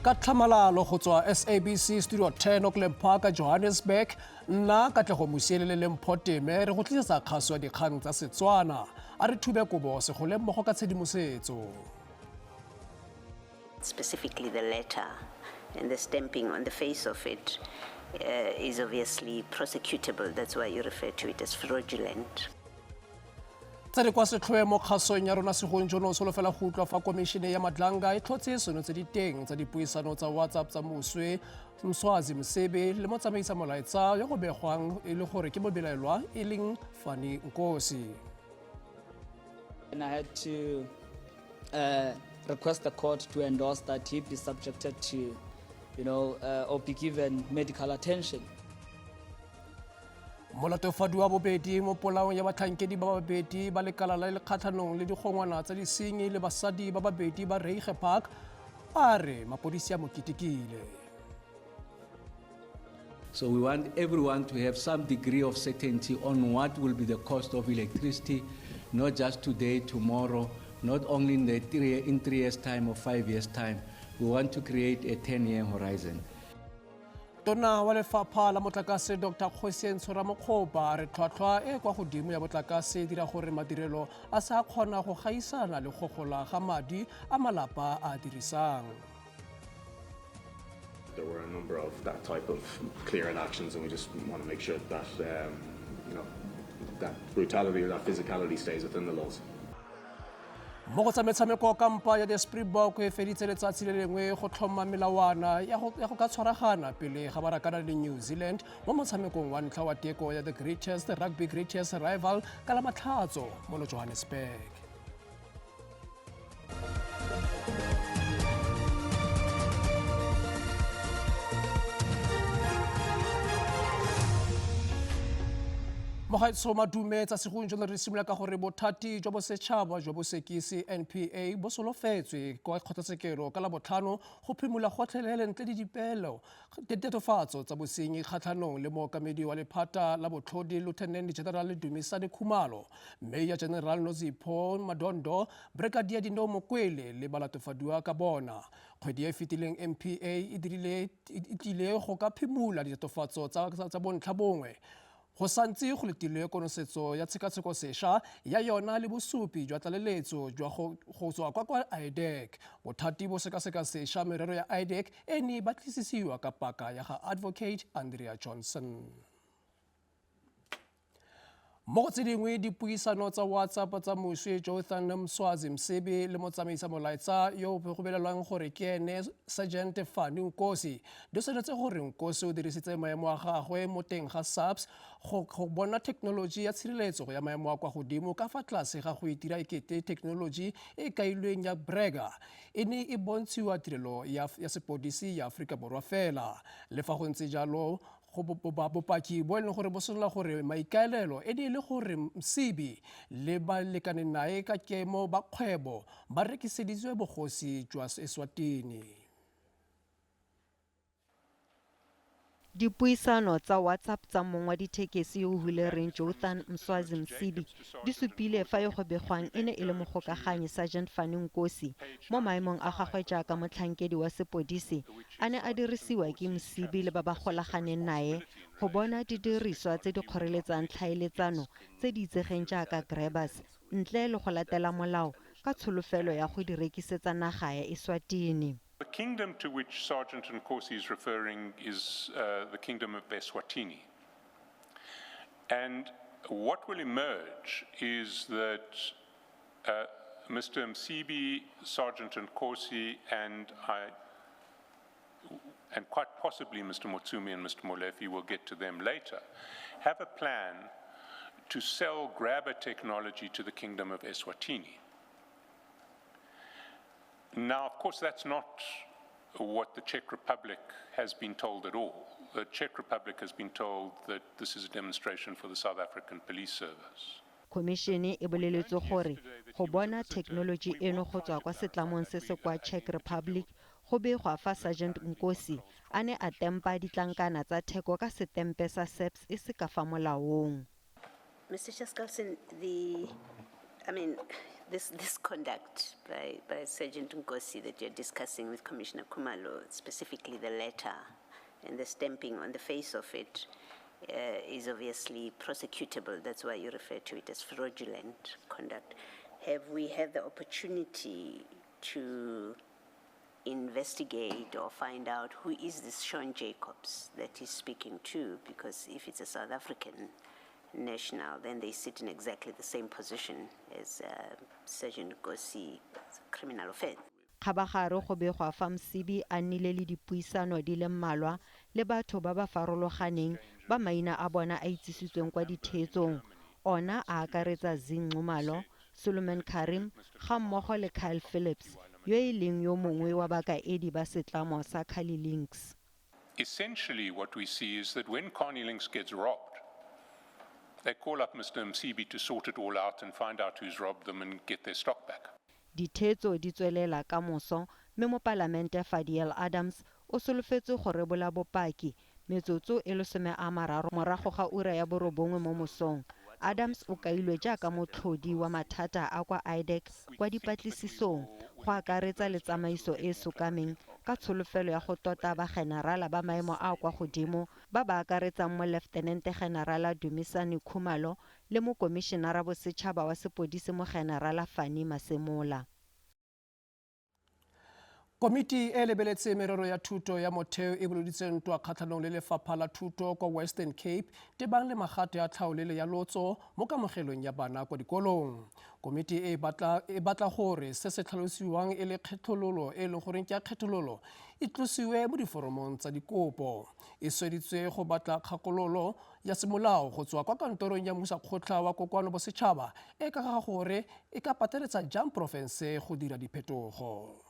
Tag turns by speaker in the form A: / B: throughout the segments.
A: Ka tlhamalalo go tswa SABC Studio 10 Auckland Park, Johannesburg, nna Katlego Mosielele le Mpho Teme re go tlisetsa kgaso ya dikgang tsa Setswana. A re thube kobo segole mmogo ka tshedimosetso.
B: Specifically the letter and the stamping on the face of it is obviously prosecutable. That's why you refer to it as fraudulent.
A: Tse di kwa setlhoe mo kgasong ya rona segong jono solofela go utlwa fa komišene ya Madlanga e tlhotse seno tse di teng tsa dipuisano tsa WhatsApp tsa moswe Mswazi Msebe le motsamaisa molaetsa yo go begwang e le gore ke mobelaelwa e leng Fani Nkosi.
C: And I had to request the court to endorse that he be subjected to, or be given medical attention.
A: Molatofadi wa bobedi mo polaong ya batlhankedi ba babedi ba lekala la lekgatlhanong le digongwana tsa disenyi le basadi ba babedi ba Reiger Park a re mapodisi a mo ketekile.
D: So we want everyone to have some degree of certainty on what will be the cost of electricity, not just today, tomorrow, not only in 3 years' time or 5 years' time. We want to create a 10-year horizon.
A: Tona wa lefapha la motlakase Dr Kgosientsho Ramokgopa a re tlhwatlhwa e kwa godimo ya motlakase e dira gore madirelo a sa kgona go gaisana le go gola ga madi a malapa a dirisang.
E: There were a number of that type of clear actions, and we just want to make sure that that brutality or that physicality stays within the laws.
A: Mo go tsa metshameko, kampa ya the Springbok e feditse letsatsi le lengwe go tlhoma melawana ya go ka tshwaragana pele ga ba rakana le New Zealand mo motshamekong wa ntlha wa teko ya the Greatest Rugby Greatest Rival ka la Matlhatso mo Johannesburg. Mogaetsho madume tsa segong jalo re simolola ka gore bothati jwa bosetšhaba jwa bosekisi NPA bo solofetswe kwa kgotlatshekelo ka Labotlhano go phimola gotlhelele ntle le dipeelo ditatofatso tsa bosenyi kgatlhanong le mookamedi wa lephata la botlhodi Lieutenant General Dumisani Khumalo, Major General Nozipho Madondo, Brigadier Dineo Mokwele le balatofadiwa ka bona. Kgwedi e fetileng NPA e dirile e tlile go ka phimola ditatofatso tsa bontlha bongwe. Go santse go letilwe konosetso ya tshekatsheko sešwa ya yona le bosupi jwa tlaleletso jwa go tswa kwa IDAC. Bothati bo sekaseka sešwa merero ya IDAC e ne e batlisisiwa ka paka ya ga Advocate Andrea Johnson. Mo go tse dingwe, dipuisano tsa WhatsApp tsa moswi Jothan Mswazi Msebe le motsamaisa molaetsa yo go belelwang gore ke ene Sergeant Fani Nkosi di swanetse gore Nkosi o dirisitse maemo a gagwe mo teng ga SAPS go bona thekenoloji ya tshireletso ya maemo a kwa godimo ka fa tlase ga go itira ekete thekenoloji e kailweng ya Brega e ne e bontshiwa tirelo ya sepodisi ya Aforika Borwa fela. Le fa go ntse jalo, go bopaki bo e leng gore bo senola gore maikaelelo e ne e le gore Msibi le balekane nae ka kemo ba kgwebo ba rekiseditswe bogosi jwa Eswatini.
F: Dipuisano tsa WhatsApp tsa mong wa dithekesi yo o hulereng Jothan Mswazi Msibi di supile fa yo go begwang e ne e le mogokaganyi Sergeant Fani Nkosi mo maemong a gagwe jaaka motlhankedi wa sepodisi a ne a dirisiwa ke Msibi le ba ba golaganeng nae go bona didiriswa tse di kgoreletsang tlhaeletsano tse di itsegeng jaaka grabbers ntle le go latela molao ka tsholofelo ya go di rekisetsa naga ya Eswatini.
G: The kingdom to which Sergeant Nkosi is referring is the kingdom of Eswatini. And what will emerge is that Mr. Msibi, Sergeant Nkosi, and quite possibly Mr. Motsumi and Mr. Molefi, we'll get to them later, have a plan to sell grabber technology to the kingdom of Eswatini. Now, of course, that's not what the Czech Republic has been told at all. The Czech Republic has been told that this is a demonstration for the South African Police Service.
F: Khomišene e boleletswe gore go bona thekenoloji eno go tswa kwa setlamong se se kwa Czech Republic go begwa fa Sergeant Nkosi a ne a tempa ditlankana tsa theko ka setempe sa SAPS e se ka fa molaong.
B: Mr. Chaskalson, This conduct by Sergeant Nkosi that you're discussing with Commissioner Khumalo, specifically the letter and the stamping on the face of it, is obviously prosecutable. That's why you refer to it as fraudulent conduct. Have we had the opportunity to investigate or find out who is this Sean Jacobs that he's speaking to? Because if it's a South African national, then they sit in exactly the same position as Sergeant Nkosi, criminal offense.
F: Kgabagare go begwa fa Msibi a nnile le dipuisano di le mmalwa le batho ba ba farologaneng ba maina a bona a itsisitsweng kwa ditheetsong. Ona a akaretsa Zee Nxumalo, Solomon Karim ga mmogo le Kyle Phillips yo e leng yo mongwe wa bakaedi ba setlamo sa Carnilinx.
G: Essentially, what we see is that when Carnilinx gets robbed, they call up Mr. Msibi to sort it all out and find out who's robbed them and get their stock back.
F: Ditheetso di tswelela ka moso mme mopalamente Fadiel Adams o solofetse go rebola bopaki metsotso e 30 morago ga ura ya 9 mo mosong. Adams o kailwe jaaka motlhodi wa mathata a kwa IDAC kwa dipatlisisong go akaretsa le tsamaiso e e sokameng ka tsholofelo ya go tota bagenerala ba maemo a kwa godimo ba ba akaretsang Moleftenente Generala Dumisani Khumalo le Mokomišenara Bosetšhaba wa Sepodisi Mogenerala Fannie Masemola.
A: Komiti e lebeletse merero ya thuto ya motheo e boloditse ntwa kgatlhanong le lefapha la thuto kwa Western Cape tebang le magato ya tlhaolele ya lotso mo kamogelong ya bana kwa dikolong. Komiti e batla gore se se tlhalosiwang e le kgethololo e leng goreng ke ya kgethololo e tlosiwe mo diforomong tsa dikopo. E sweditswe go batla kgakololo ya semolao go tswa kwa kantorong ya mmusakgotla wa kokoano bosetšhaba e ka ga gore e ka pateletsa jang porofense go dira diphetogo.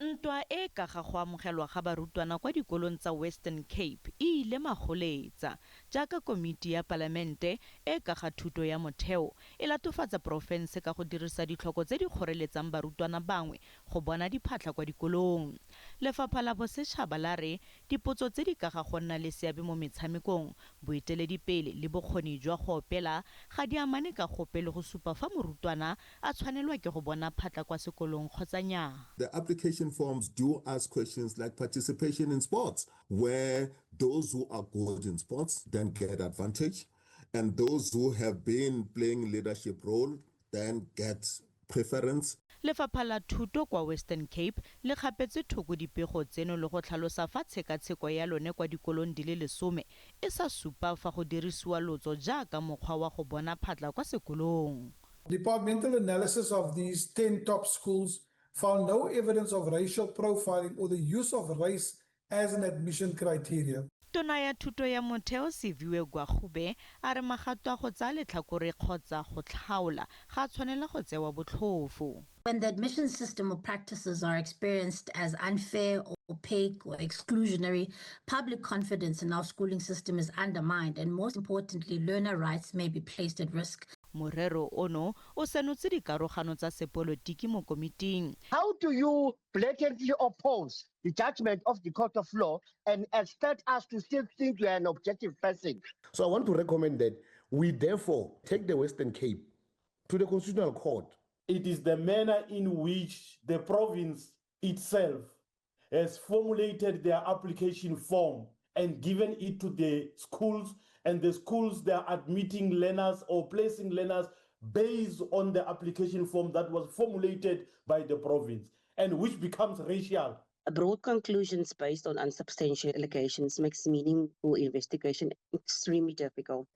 H: Ntwa e ka ga go amogelwa ga barutwana kwa dikolong tsa Western Cape e ile magoletsa jaaka komiti ya palamente e ka ga thuto ya motheo e latofatsa porofense ka go dirisa ditlhoko tse di kgoreletsang barutwana bangwe go bona diphatlha kwa dikolong. Lefapha la bosetšhaba la re dipotso tse di ka ga go nna le seabe mo metshamekong, boeteledipele le bokgoni jwa go opela ga di amane ka gope le go supa fa morutwana a tshwanelwa ke go bona phatla kwa sekolong kgotsa nnyaa.
I: The application forms do ask questions like participation in sports, where those who are good in sports then get advantage, and those who have been playing leadership role then get preference.
H: Lefapha la thuto kwa Western Cape le kgapetse thoko dipego tseno le go tlhalosa fa tshekatsheko ya lone kwa dikolong di le 10 e sa supa fa go dirisiwa lotso jaaka mokgwa wa go bona phatla kwa sekolong.
J: Departmental analysis of these 10 top schools found no evidence of racial profiling or the use of race as an admission criteria.
H: Tona ya thuto ya motheo Siviwe Gwarube a re magato a go tsaya letlhakore kgotsa go tlhaola ga a tshwanela go tsewa botlhofo.
K: When the admission system or practices are experienced as unfair or opaque or exclusionary, public confidence in our schooling system is undermined, and most importantly, learner rights may be placed at risk.
H: Morero ono o senotse dikarogano tsa sepolotiki mo komiting.
L: How do you blatantly oppose the judgment of the court of law and expect us to still think you are an objective person?
M: So I want to recommend that we therefore take the Western Cape to the Constitutional Court.
N: It is the manner in which the province itself has formulated their application form and given it to the schools, and the schools, they are admitting learners or placing learners based on the application form that was formulated by the province, and which becomes racial.
O: Broad conclusions based on unsubstantiated allegations makes meaningful investigation extremely difficult.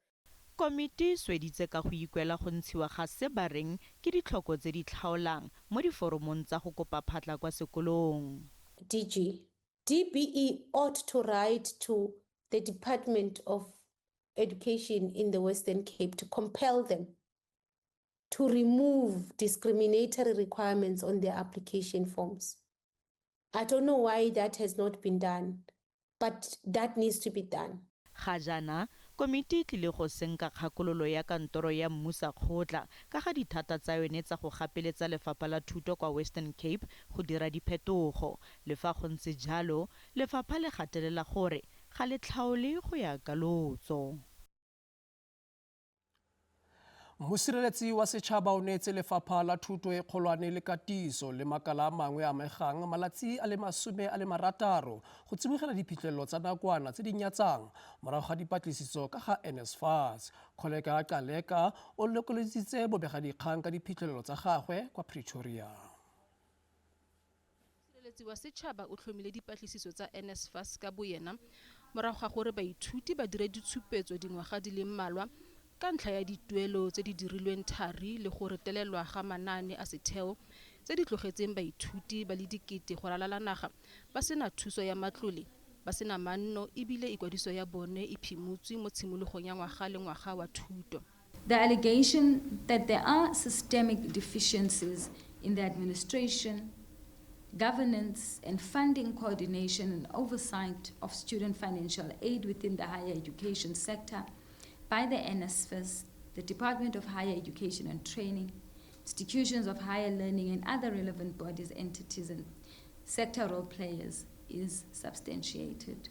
H: Komiti e sweditse ka go ikuela go ntshiwa ga se ba reng ke ditlhoko tse di tlhaolang mo diforomong tsa go kopa phatla kwa sekolong.
P: DG, DBE ought to write to the Department of Education in the Western Cape to compel them to remove discriminatory requirements on their application forms. I don't know why that has not been done, but that needs to be done.
H: Ga jaana komiti e tlile go senka kgakololo ya kantoro ya mmusakgotla ka ga dithata tsa yone tsa go gapeletsa lefapha la thuto kwa Western Cape go dira diphetogo. Le fa go ntse jalo, lefapha le gatelela gore ga le tlhaole go ya ka lotso.
A: Mosireletsi wa setšhaba o neetse lefapha la thuto e kgolwane le katiso le makala a mangwe a amegang malatsi a le 60 go tsibogela diphitlhelelo tsa nakwana tse di nyatsang morago ga dipatlisiso ka ga NSFAS. Kholeka Gcaleka o lekolositse bobegadikgang ka diphitlhelelo tsa gagwe kwa Pretoria.
Q: Mosireletsi wa setšhaba o tlhomile dipatlisiso tsa NSFAS ka boyena morago ga gore baithuti ba dire ditshupetso dingwaga di le mmalwa ka ntlha ya dituelo tse di dirilweng thari le go retelelwa ga manaane a setheo tse di tlogetseng baithuti ba le dikete go ralala naga ba sena thuso ya matlole, ba sena manno ebile ikwadiso ya bone e phimotswe mo tshimologong ya ngwaga le ngwaga wa thuto.
R: The allegation that there are systemic deficiencies in the administration, governance, and funding coordination and oversight of student financial aid within the higher education sector by the NSFAS, the Department of Higher Education and Training, institutions of higher learning, and other relevant bodies, entities, and sectoral players is substantiated.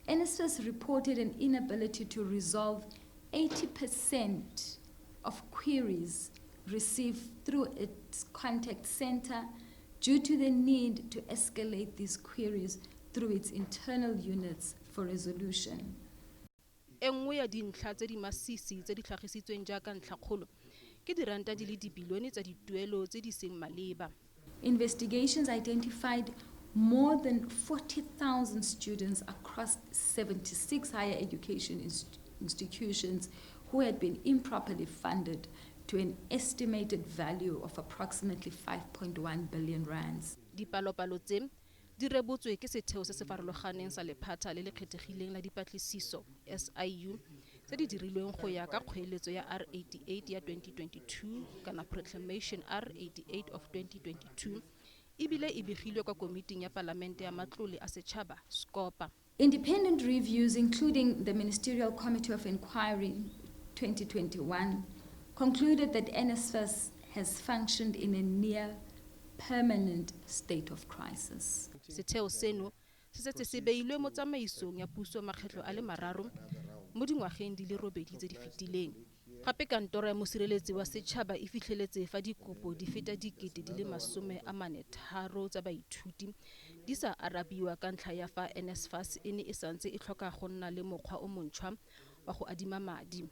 R: NSFAS reported an inability to resolve 80% of queries received through its contact center due to the need to escalate these queries through its internal units for resolution.
Q: E nngwe ya dintlha tse di masisi tse di tlhagisitsweng jaaka ntlhakgolo ke diranta di le dibilione tsa dituelo tse di seng maleba.
R: Investigations identified more than 40,000 students across 76 higher education institutions who had been improperly funded to an estimated value of approximately 5.1 billion rands.
Q: Dipalopalo tse di rebotswe ke setheo se se farologaneng sa lephata le le kgethegileng la dipatlisiso SIU tse di dirilweng go ya ka kgoeletso ya R88 ya 2022 kana Proclamation R88 of 2022 ebile e begilwe kwa komiting ya palamente ya matlole a setšhaba SCOPA.
R: Independent reviews, including the Ministerial Committee of Inquiry 2021, concluded that NSFAS has functioned in a near permanent state of crisis.
Q: Setheo seno se setse se beilwe mo tsamaisong ya puso makgetlo a le mararo mo dingwageng di le 8 tse di fetileng. Gape kantoro ya mosireletsi wa setšhaba e fitlheletse fa dikopo di feta 43,000 tsa baithuti di sa arabiwa ka ntlha ya fa NSFAS e ne e santse e tlhoka go nna le mokgwa o montšhwa wa go adima madi.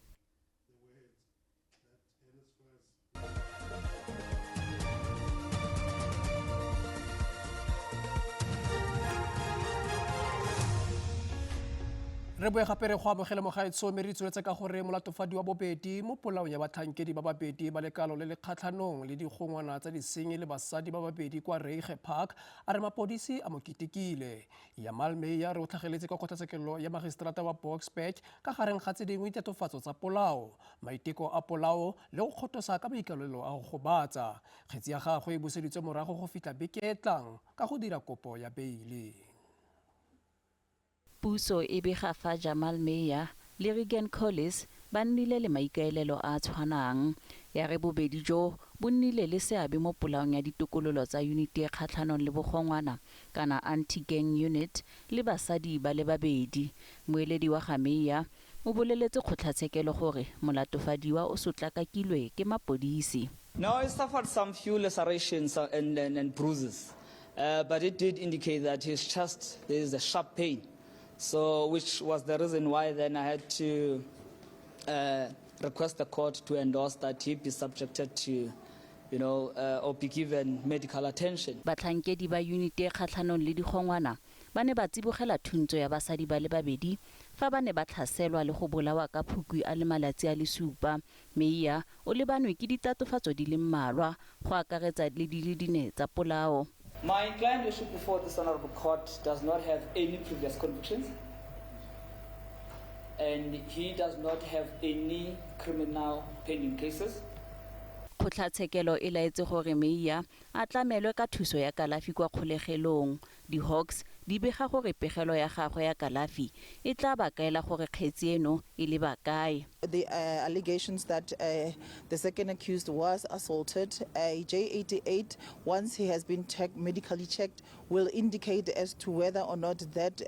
A: Re boe gape re go amogele mogaetsho mme re tsweletse ka gore molatofadi wa bobedi mo polaong ya batlhankedi ba babedi ba lekalo le le kgatlhanong le digongwana tsa disenyi le basadi ba babedi kwa Reiger Park a re mapodisi a mo ketekile. Jamal Meyer o tlhageletse kwa kgotlatshekelo ya magistrata wa Boksburg ka gareng ga tse dingwe ditatofatso tsa polao, maiteko a polao le go kgothosa ka maikalelo a go gobatsa. Kgetsi ya gagwe e buseditswe morago go fitlha beke e tlang ka go dira kopo ya beile.
H: Puso e bega fa Jamal Meyer le Regan Collis ba nnile le maikaelelo a a tshwanang. Ya re bobedi jo bo nnile le seabe mo polaong ya ditokololo tsa yuniti e kgatlhanong le bogongwana kana anti-gang unit le basadi ba le babedi. Moeledi wa ga Meyer o boleletse kgotlatshekelo gore molatofadiwa o sotlakakilwe ke mapodisi.
C: No, he suffered some few lacerations and bruises, but it did indicate that his chest, there is a sharp pain. So, which was the reason why then I had to request the court to endorse that he be subjected to, or be given medical attention.
H: Batlhankedi ba yuniti e kgatlhanong le digongwana ba ne ba tsibogela thuntso ya basadi ba le babedi fa ba ne ba tlhaselwa le go bolawa ka Phukwi a le malatsi a le 7. Meyer o lebanwe ke ditatofatso di le mmalwa go akaretsa le di le 4 tsa polao.
C: My client issued before this honorable court does not have any previous convictions, and he does not have any criminal pending cases.
H: Kgotlatshekelo e laetse gore Meyer a tlamelwe ka thuso ya kalafi kwa kgolegelong. Di-Hawks di bega gore pegelo ya gagwe ya kalafi e tla ba kaela gore kgetsi eno e leba kae.
S: The allegations that the second accused was assaulted, J88, once he has been checked, medically checked, will indicate as to whether or not that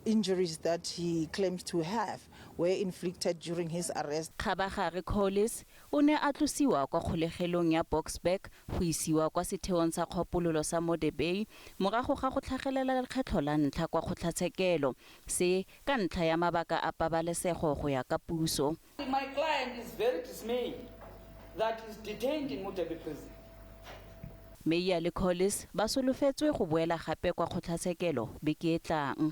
S: injuries that he claims to have were inflicted during his arrest.
H: Kgabagare Collis o ne a tlosiwa kwa kgolegelong ya Boksburg go isiwa kwa setheong sa kgopololo sa Modder Bay morago ga go tlhagelela lekgetlho la ntlha kwa kgotlatshekelo, se ka ntlha ya mabaka a pabalesego go ya ka puso.
C: My client is very dismayed that he's detained in Modder Bay prison.
H: Meyer le Collis ba solofetswe go boela gape kwa kgotlatshekelo beke e tlang.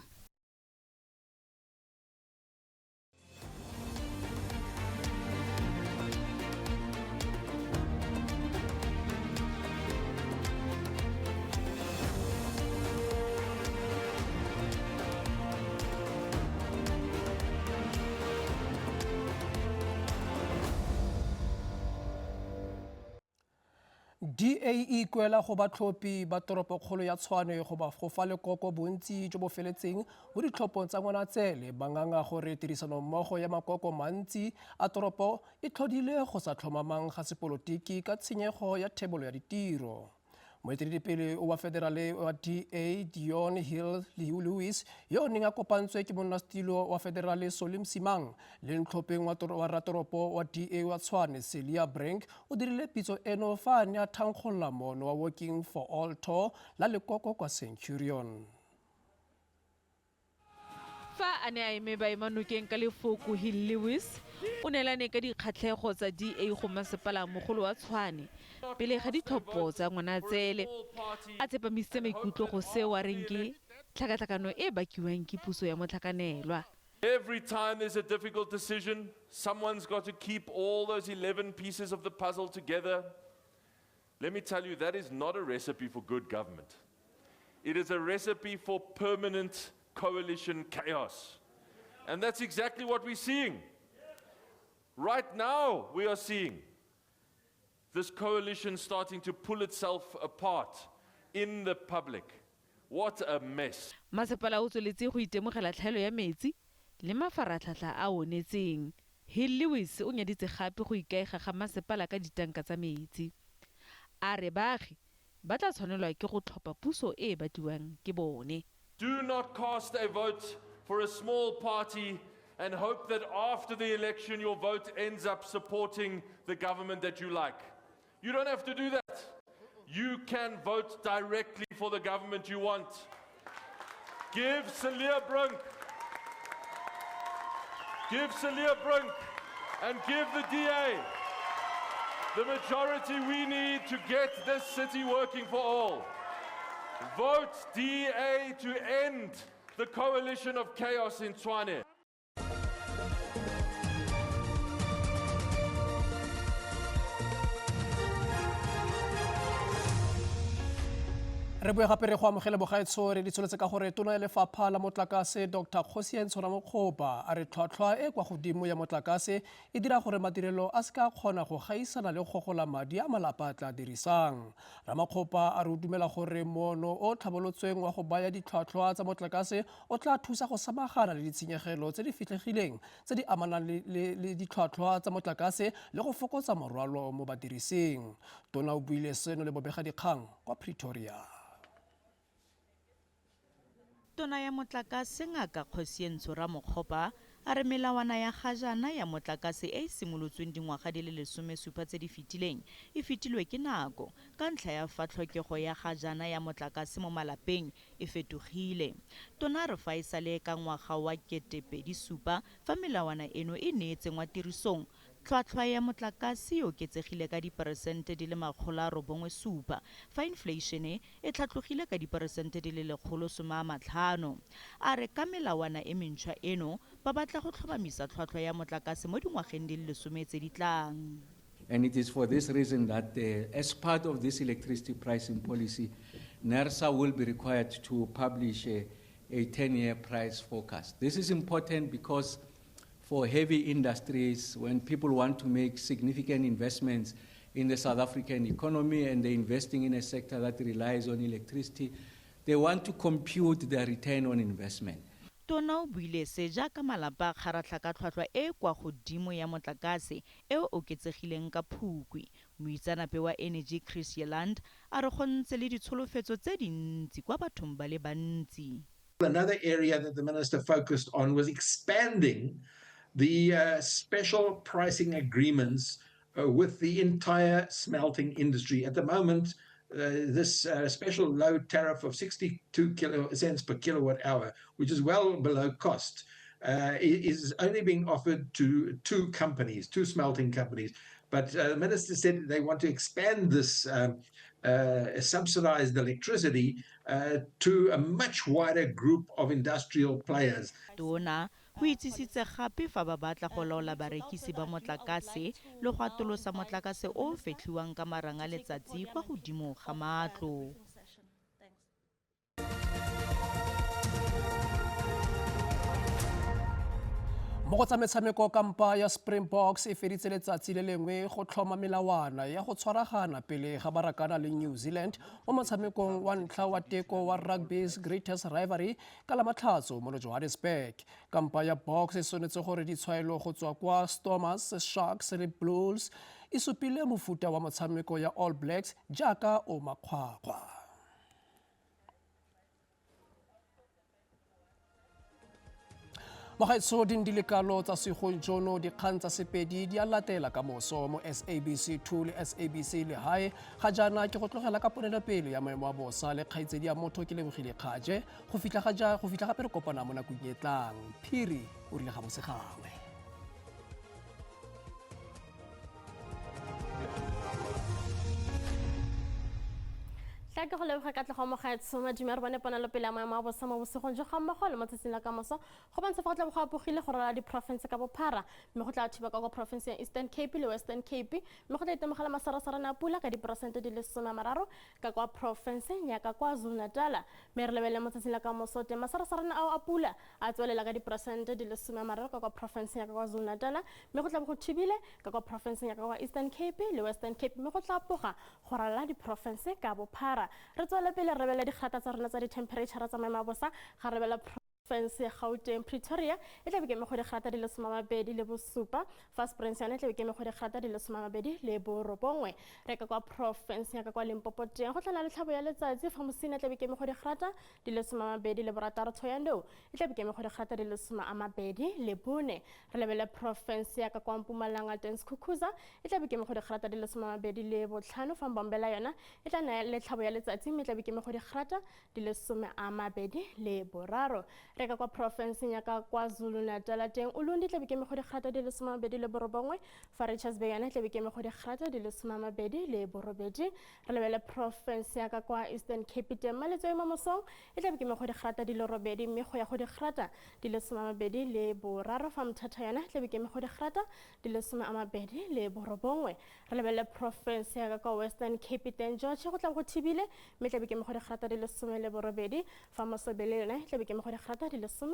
A: DA e ikuela go batlhophi ba toropokgolo ya Tshwane go ba go fa lekoko bontsi jo bo feletseng mo ditlhophong tsa Ngwanatsele, ba nganga gore tirisanommogo ya makoko mantsi a toropo e tlhodile go sa tlhomamang ga sepolotiki ka tshenyego ya thebolo ya ditiro. Moeteledipele wa federale wa DA Deon Hill Lewis, yo o neng a kopantswe ke monnasetilo wa federale Solly Msimang le ntlhopheng wa ratoropo wa DA wa Tshwane Celia Brink, o dirile pitso eno fa a ne a thankgolola moono wa Working for All Tour la lekoko kwa Centurion.
T: Fa a ne a eme baemanokeng ka lefoko, Hill Lewis o neelane ka dikgatlhego tsa DA go masepala mogolo wa Tshwane pele ga ditlhopho tsa Ngwanatsele, a tsepamisitse maikutlo go seo a reng ke tlhakatlhakano e bakiwang ke puso ya motlhakanelwa.
U: Every time there's a difficult decision, someone's got to keep all those 11 pieces of the puzzle together. Let me tell you, that is not a recipe for good government. It is a recipe for permanent coalition chaos. And that's exactly what we're seeing. Right now, we are seeing this coalition starting to pull itself apart in the public. What a mess.
T: Masepala o tsweletse go itemogela tlhaelo ya metsi le mafaratlhatlha a onetseng. Hill Lewis o nyaditse gape go ikaega ga masepala ka ditanka tsa metsi. A re baagi ba tla tshwanelwa ke go tlhopha puso e e batliwang ke bone.
U: Do not cast a vote for a small party and hope that after the election your vote ends up supporting the government that you like. You don't have to do that. You can vote directly for the government you want. Give Cilliers Brink. Give Cilliers Brink and give the DA the majority we need to get this city working for all. Vote DA to end the coalition of chaos in Tshwane.
A: Re boe gape re go amogele bogaetsho. Re di tsholetse ka gore tona ya lefapha la motlakase Dr Kgosientsho Ramokgopa a re tlhwatlhwa e kwa godimo ya motlakase e dira gore madirelo a se ka kgona go gaisana le gogola madi a malapa a tla dirisang. Ramokgopa a re o dumela gore moono o tlhabolotsweng wa go baya ditlhwatlhwa tsa motlakase o tla thusa go samagana le ditshenyegelo tse di fitlhegileng tse di amanang le ditlhwatlhwa tsa motlakase le go fokotsa morwalo mo badirising. Tona o buile seno le bobegadikgang kwa Pretoria.
H: Tona ya motlakase Ngaka Kgosientsho Ramokgopa a re melawana ya ga jaana ya motlakase e e simolotsweng dingwaga di le 17 tse di fetileng e fetilwe ke nako ka ntlha ya fa tlhokego ya ga jaana ya motlakase mo malapeng e fetogile. Tona a re fa e sale ka ngwaga wa 2007 fa melawana eno e ne e tsenngwa tirisong, tlhwatlhwa ya motlakase e oketsegile ka diperesente di le 907, fa infleišene e tlhatlogile ka diperesente di le 150. A re ka melawana e mentšhwa eno ba batla go tlhomamisa tlhwatlhwa ya motlakase mo dingwageng di le 10 tse di tlang.
D: And it is for this reason that as part of this electricity pricing policy, NERSA will be required to publish a 10-year price forecast. This is important because for heavy industries, when people want to make significant investments in the South African economy and they're investing in a sector that relies on electricity, they want to compute their return on investment.
H: Tona o buile se jaaka malapa a kgaratlha ka tlhwatlhwa e e kwa godimo ya motlakase e e oketsegileng ka Phukwi. Moitseanape wa energy Chris Yeland a re go ntse le ditsholofetso tse dintsi kwa bathong ba le bantsi.
V: Another area that the minister focused on was expanding
E: the special pricing agreements with the entire smelting industry. At the moment, this special low tariff of 62 cents per kilowatt hour, which is well below cost, is only being offered to two companies, two smelting companies. But the minister said they want to expand this subsidized electricity to a much wider group of industrial players.
H: Tona o itsisitse gape fa ba batla go laola barekisi ba motlakase le go atolosa motlakase o o fetlhiwang ka marang a letsatsi kwa godimo ga matlo.
A: Mo go tsa metshameko, kampa ya Springboks e feditse letsatsi le lengwe go tlhoma melawana ya go tshwaragana pele ga ba rakana le New Zealand mo motshamekong wa ntlha wa teko wa Rugby's Greatest Rivalry ka la Matlhatso mo Johannesburg. Kampa ya Boks e tshwanetse gore ditshwaelo go tswa kwa Stormers, Sharks le Bulls e supile mofuta wa motshameko ya All Blacks jaaka o makgwakgwa. Mogaetsho, di di lekalo tsa segong jono. Dikgang tsa Sepedi di a latela ka moso mo SABC 2 le SABC Lehae. Ga jaana ke go tlogela ka ponelopele ya maemo a bosa le kgaitsedi ya motho. Ke lebogile kgaje go fitlha gape re kopana mo nakong e tlang. Phiri o rile ga bosegangwe.
V: Tla ke go leboga ka tlego, mogaetsho Madume. Re bone ponelopele ya maemo a bosa mo bosigong jo ga mmogo le mo tsatsing la kamoso. Go bontsha fa go tla bo go apogile go ralala diporofense ka bophara, mme go tla thiba ka kwa porofenseng ya Eastern Cape le Western Cape, mme go tla itemogela masarasarana a pula ka diperesente di le 30 ka kwa porofenseng ya ka kwa Zulu Natal. Mme re lebelele mo tsatsing la kamoso teng, masarasarana ao a pula a tswelela ka diperesente di le 30 ka kwa porofenseng ya ka kwa Zulu Natal, mme go tla bo go thibile ka kwa porofenseng ya ka kwa Eastern Cape le Western Cape, mme go tla apoga go ralala diporofense ka bophara. Re tswele pele re lebelele dikgata tsa rona tsa di-temperature tsa maemo a bosa. Ga re lebela porofense ya Gauteng, Pretoria e tla be ke eme go digrata di le 27, fa Springs yone e tla be ke eme go digrata di le 29. Re ka kwa porofense ya ka kwa Limpopo teng, go tla le tlhabo ya letsatsi, fa Mosina e tla be ke eme go digrata di le 26, Thohoyandou e tla be ke eme go digrata di le 24. Re lebele porofense ya ka kwa Mpumalanga teng, Skukuza e tla be ke eme go digrata di le 25, fa Mbombela yona e tla nna le tlhabo ya letsatsi, mme e tla be ke eme go digrata di le 23. Re ka kwa porofenseng ya ka kwa Zulu Natal teng, Ulundi tla be ke eme go digrata di le 29, fa Richards Bay yona tla be ke eme go digrata di le 28. Re lebele porofense ya ka kwa Eastern Cape teng, Maletswai mo mosong e tla be ke eme go digrata di le 8, mme go ya go digrata di le 23, fa Mthatha yona tla be ke eme go digrata di le 29. Re lebele porofense ya ka kwa Western Cape teng, George go tla go thibile, mme tla be ke eme go digrata di le 18, fa Mosobele yona tla be ke eme go digrata di le 18.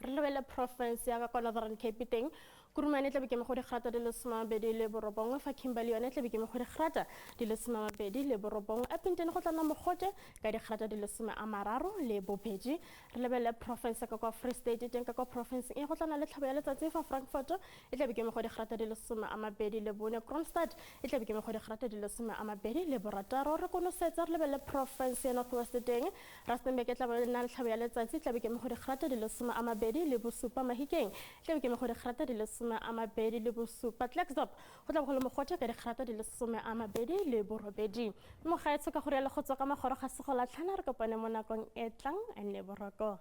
V: Re lebele porofense ya ka kwa Northern Cape teng, Kurumane tla be ke eme go digrata di le 29, fa Kimberley yone tla be ke eme go digrata di le 29. Upington go tla nna mogote ka digrata di le 32. Re lebelele porofense ka kwa Free State teng, ka kwa porofenseng e go tla nna le tlhabo ya letsatsi, fa Frankfort e tla be ke eme go digrata di le 24, Kroonstad e tla be ke eme go digrata di le 26. Re konosetsa, re lebelele porofense ya North West teng, Rustenburg e tla be nna le tlhabo ya letsatsi, tla be ke eme go digrata di le 27, Mahikeng e tla be ke eme go digrata di le 27, Klerksdorp go tla bo go le mogote ka digrata di le 28. Mogaetsho, ka go rialo go tswa ka magoro ga sego latlhana. Re kopane mo nakong e tlang, a nne boroko.